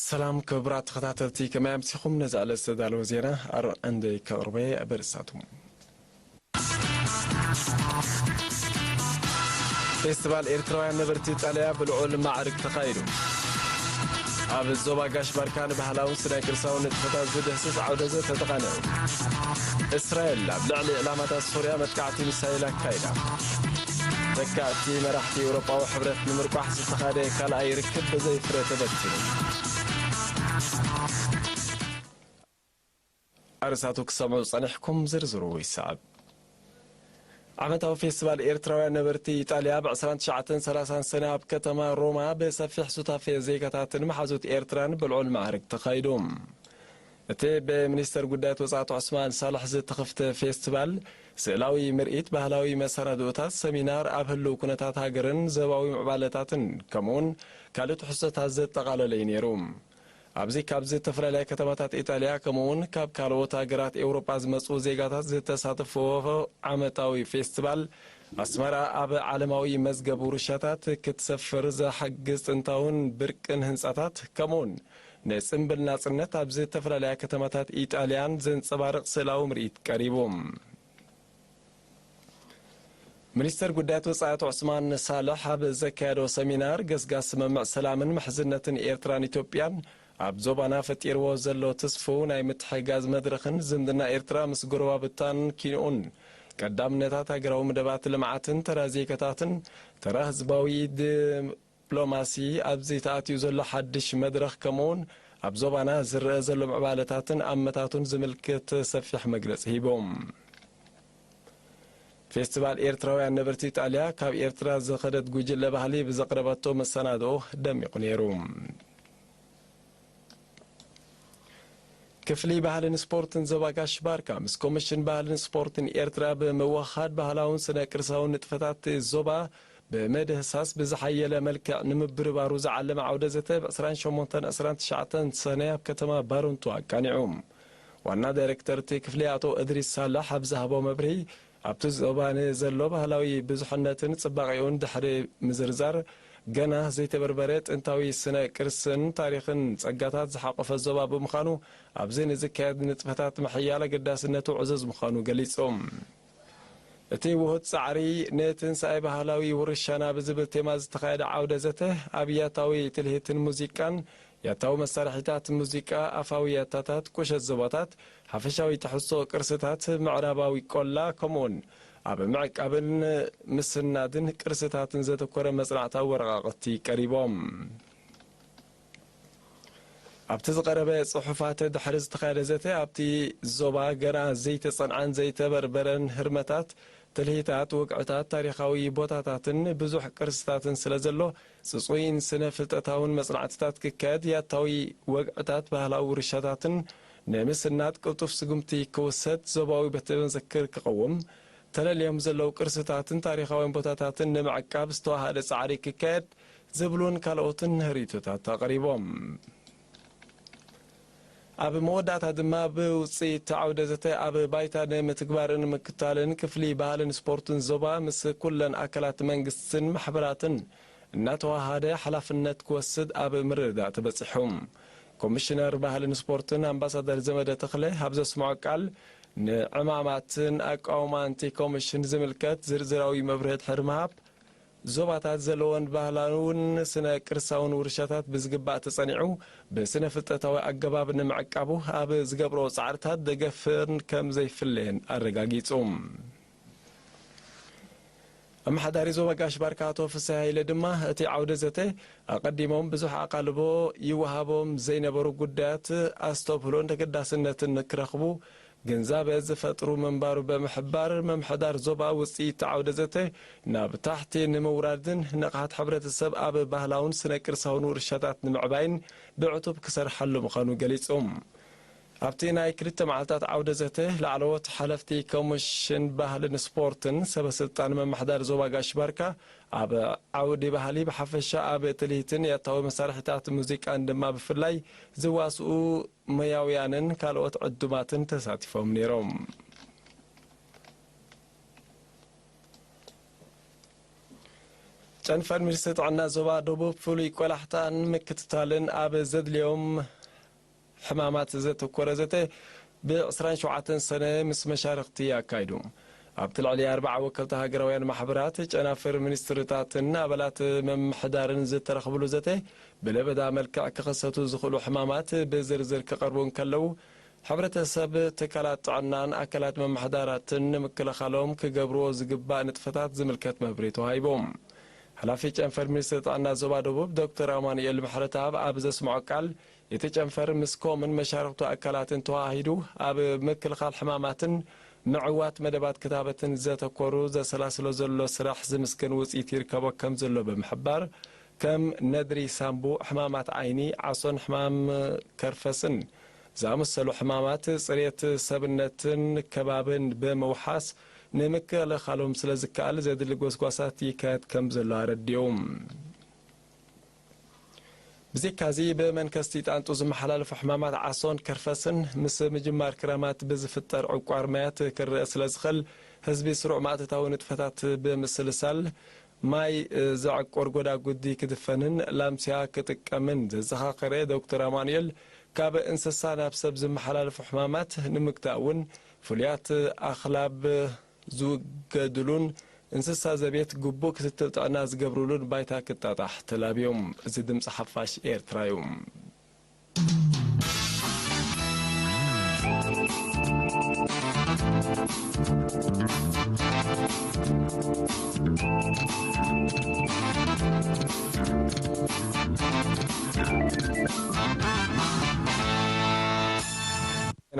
ሰላም ክቡራት ተኸታተልቲ፣ ከመይ ኣምሲኹም? ነዚ ኣለ ዝተዳለወ ዜና ኣር-፣ እንደ ከቕርበ በርሳቱም። ፌስቲቫል ኤርትራውያን ነበርቲ ኢጣልያ ብልዑል ማዕርግ ተኻይዱ። ኣብ ዞባ ጋሽ ባርካ ንባህላውን ስነ ቅርሳውን ንጥፈታት ዝድህስስ ዓውደ ዘተ ተቓኒዑ። እስራኤል ኣብ ልዕሊ ዕላማታት ሶርያ መጥቃዕቲ ሚሳይል ኣካይዳ። ተካእቲ መራሕቲ ኤውሮጳዊ ሕብረት ንምርቋሕ ዝተኻደ ካልኣይ ርክብ ብዘይ ፍረ ተበቲኑ። ኣርእስታቱ ክሰምዑ ጸኒሕኩም፣ ዝርዝሩ ይሰዓብ። ዓመታዊ ፌስቲቫል ኤርትራውያን ነበርቲ ኢጣልያ ብ ዕስራን ትሽዓተን ሰላሳን ሰነ ኣብ ከተማ ሮማ ብሰፊሕ ሱታፌ ዜጋታትን መሓዙት ኤርትራን ብልዑል ማዕርግ ተኻይዱ። እቲ ብሚኒስተር ጉዳያት ወጻእቲ ዑስማን ሳልሕ ዝተኸፍተ ፌስቲቫል፣ ስእላዊ ምርኢት፣ ባህላዊ መሰናድኦታት፣ ሰሚናር፣ ኣብ ህልው ኩነታት ሃገርን ዘባዊ ምዕባለታትን፣ ከምኡውን ካልእ ትሕዝቶታት ዘጠቓለለ እዩ ነይሩ። ኣብዚ ካብ ዝተፈላለያ ከተማታት ኢጣልያ፣ ከምኡውን ካብ ካልኦት ሃገራት ኤውሮጳ ዝመጹ ዜጋታት ዝተሳተፍዎ ዓመታዊ ፌስቲቫል፣ ኣስመራ ኣብ ዓለማዊ መዝገብ ውርሻታት ክትሰፍር ዝሓግዝ ጥንታውን ብርቅን ህንጻታት፣ ከምኡውን ንጽምብል ናጽነት ኣብ ዝተፈላለያ ከተማታት ኢጣልያን ዘንጸባርቕ ስእላዊ ምርኢት ቀሪቡ። ሚኒስተር ጉዳያት ወጻእቲ ዑስማን ሳልሕ ኣብ ዘካየዶ ሰሚናር፣ ገስጋስ ስምምዕ ሰላምን ምሕዝነትን ኤርትራን ኢትዮጵያን ኣብ ዞባና ፈጢርዎ ዘሎ ትስፉው ናይ ምትሕግጋዝ መድረኽን ዝምድና ኤርትራ ምስ ጎረባብታን ኪንኡን ቀዳምነታት ሃገራዊ መደባት ልምዓትን ተራ ዜጋታትን ተራ ህዝባዊ ድ-፣ ዲፕሎማሲ ኣብዚ ተኣትዩ ዘሎ ሓድሽ መድረኽ፣ ከምኡውን ኣብ ዞባና ዝረአ ዘሎ ምዕባለታትን ኣመታቱን ዝምልከት ሰፊሕ መግለጺ ሂቦም። ፌስቲቫል ኤርትራውያን ነበርቲ ኢጣልያ፣ ካብ ኤርትራ ዝኸደት ጉጅለ ባህሊ ብዘቕረበቶ መሰናድኦ ደሚቑ ነይሩ። ክፍሊ ባህልን ስፖርትን ዞባ ጋሽ ባርካ ምስ ኮሚሽን ባህልን ስፖርትን ኤርትራ ብምውህሃድ፣ ባህላውን ስነ ቅርሳውን ንጥፈታት ዞባ ብምድህሳስ ብዝሓየለ መልክዕ ንምብርባሩ ዝዓለመ ዓውደ ዘተ ብ ዕስራን ሸሞንተን ዕስራን ትሽዓተን ሰነ ኣብ ከተማ ባረንቱ ኣቃኒዑ። ዋና ዳይሬክተር እቲ ክፍሊ ኣቶ እድሪስ ሳላሕ ኣብ ዝሃቦ መብርሂ፣ ኣብቲ ዞባ ንዘሎ ባህላዊ ብዙሕነትን ጽባቐኡን ድሕሪ ምዝርዛር፣ ገና ዘይተበርበረ ጥንታዊ ስነ ቅርስን ታሪኽን ጸጋታት ዝሓቖፈ ዞባ ብምዃኑ፣ ኣብዚ ንዝካየድ ንጥፈታት ምሕያል ኣገዳስነቱ ዕዙዝ ምዃኑ ገሊጹ። እቲ ውሁድ ጻዕሪ ንትንሳኤ ባህላዊ ውርሻና ብዝብል ቴማ ዝተኻየደ ዓውደ ዘተ፣ ኣብ ያታዊ ትልሂትን ሙዚቃን፣ ያታዊ መሳርሒታት ሙዚቃ፣ ኣፋዊ ያታታት፣ ቁሸት ዞባታት፣ ሓፈሻዊ ትሕዝቶ ቅርስታት ምዕራባዊ ቆላ፣ ከምኡውን ኣብ ምዕቃብን ምስናድን ቅርስታትን ዘተኮረ መጽናዕታዊ ወረቓቕቲ ቀሪቦም። ኣብቲ ዝቐረበ ጽሑፋት ድሕሪ ዝተኻየደ ዘተ፣ ኣብቲ ዞባ ገና ዘይተጸንዐን ዘይተበርበረን ህርመታት፣ ትልሂታት፣ ወግዕታት፣ ታሪኻዊ ቦታታትን ብዙሕ ቅርስታትን ስለ ዘሎ፣ ጽጹይን ስነ ፍልጠታውን መጽናዕትታት ክካየድ፣ ያታዊ ወግዕታት፣ ባህላዊ ውርሻታትን ንምስናድ ቅልጡፍ ስጉምቲ ክውሰድ፣ ዞባዊ ቤተ መዘክር ክቐውም፣ ተለልዮም ዘለዉ ቅርስታትን ታሪኻውያን ቦታታትን ንምዕቃብ ዝተዋሃደ ጻዕሪ ክካየድ ዝብሉን ካልኦትን ርእይቶታት ኣቕሪቦም። ኣብ መወዳእታ ድማ ብውጽኢት ዓውደ ዘተ ኣብ ባይታ ንምትግባርን ምክታልን ክፍሊ ባህልን ስፖርትን ዞባ ምስ ኩለን ኣካላት መንግስትን ማሕበራትን እናተዋሃደ ሓላፍነት ክወስድ ኣብ ምርድዳእ ተበጺሑ። ኮሚሽነር ባህልን ስፖርትን ኣምባሳደር ዘመደ ተኽለ ኣብ ዘስምዖ ቃል፣ ንዕማማትን ኣቃውማን እቲ ኮሚሽን ዝምልከት ዝርዝራዊ መብርሂ ድሕሪ ምሃብ፣ ዞባታት ዘለወን ባህላውን ስነ ቅርሳውን ውርሻታት ብዝግባእ ተጸኒዑ፣ ብስነ ፍልጠታዊ ኣገባብ ንምዕቃቡ ኣብ ዝገብሮ ጻዕርታት ደገፍን ከም ዘይፍለየን ኣረጋጊጹ። ኣመሓዳሪ ዞባ ጋሽ ባርካ ኣቶ ፍስሃ ሃይለ ድማ፣ እቲ ዓውደ ዘተ ኣቐዲሞም ብዙሕ ኣቓልቦ ይወሃቦም ዘይነበሩ ጉዳያት ኣስተብህሎን ተገዳስነትን ክረኽቡ ግንዛበ ዝፈጥሩ ምንባሩ ብምሕባር፣ ምምሕዳር ዞባ ውጽኢት ዓውደ ዘተ ናብ ታሕቲ ንምውራድን ንቕሓት ሕብረተሰብ ኣብ ባህላውን ስነ ቅርሳውን ውርሻታት ንምዕባይን ብዕቱብ ክሰርሓሉ ምዃኑ ገሊጹ። ኣብቲ ናይ ክልተ መዓልታት ዓውደ ዘተ፣ ላዕለዎት ሓለፍቲ ኮሚሽን ባህልን ስፖርትን ሰበ ስልጣን መማሕዳር ዞባ ጋሽ ባርካ ኣብ ዓውዲ ባህሊ ብሓፈሻ ኣብ ትልሂትን ያታዊ መሳርሒታት ሙዚቃን ድማ ብፍላይ ዝዋስኡ መያውያንን ካልኦት ዕዱማትን ተሳቲፎም ነይሮም። ጨንፈር ሚኒስትሪ ጥዕና ዞባ ደቡብ ፍሉይ ቆላሕታን ምክትታልን ኣብ ዘድልዮም ሕማማት ዘተኮረ ዘተ ብ ዕስራን ሸውዓተን ሰነ ምስ መሻርኽቲ ኣካይዱ። ኣብቲ ልዕሊ ኣርብዓ ወከልቲ ሃገራውያን ማሕበራት፣ ጨናፍር ሚኒስትርታትን ኣባላት ምምሕዳርን ዝተረኽብሉ ዘተ፣ ብለበዳ መልክዕ ክኸሰቱ ዝኽእሉ ሕማማት ብዝርዝር ክቐርቡ እንከለዉ፣ ሕብረተሰብ፣ ትካላት ጥዕናን ኣካላት ምምሕዳራትን ንምክልኻሎም ክገብርዎ ዝግባእ ንጥፈታት ዝምልከት መብርሂ ተዋሂቡ። ሓላፊ ጨንፈር ሚኒስትሪ ጥዕና ዞባ ደቡብ ዶክተር ኣማኑኤል ምሕረተኣብ ኣብ ዘስምዖ ቃል፣ እቲ ጨንፈር ምስ ኮምን መሻርኽቱ ኣካላትን ተዋሂዱ ኣብ ምክልኻል ሕማማትን ምዕዋት መደባት ክታበትን ዘተኮሩ ዘሰላስሎ ዘሎ ስራሕ ዝምስገን ውፅኢት ይርከቦ ከም ዘሎ ብምሕባር፣ ከም ነድሪ ሳምቡእ፣ ሕማማት ዓይኒ፣ ዓሶን ሕማም ከርፈስን ዝኣመሰሉ ሕማማት፣ ፅሬት ሰብነትን ከባብን ብምውሓስ ንምክልኻሎም ስለ ዝከኣል ዘድሊ ጎስጓሳት ይካየድ ከም ዘሎ ኣረዲኡ። ብዘይካዚ፣ ብመንከስቲ ጣንጡ ዝመሓላለፉ ሕማማት ዓሶን ከርፈስን ምስ ምጅማር ክረማት ብዝፍጠር ዕቋር ማያት ክረአ ስለ ዝኽእል፣ ህዝቢ ስሩዕ ማእተታዊ ንጥፈታት ብምስልሳል፣ ማይ ዘዕቁር ጎዳጉዲ ክድፈንን ላምስያ ክጥቀምን ዘዘኻኸረ ዶክተር ኣማኑኤል፣ ካብ እንስሳ ናብ ሰብ ዝመሓላለፉ ሕማማት ንምግታእ እውን ፍሉያት ኣኽላብ ዝውገድሉን እንስሳ ዘቤት ግቡእ ክትትል ጥዕና ዝገብርሉን ባይታ ክጣጣሕ ተላብዮም። እዚ ድምፂ ሓፋሽ ኤርትራ እዩ።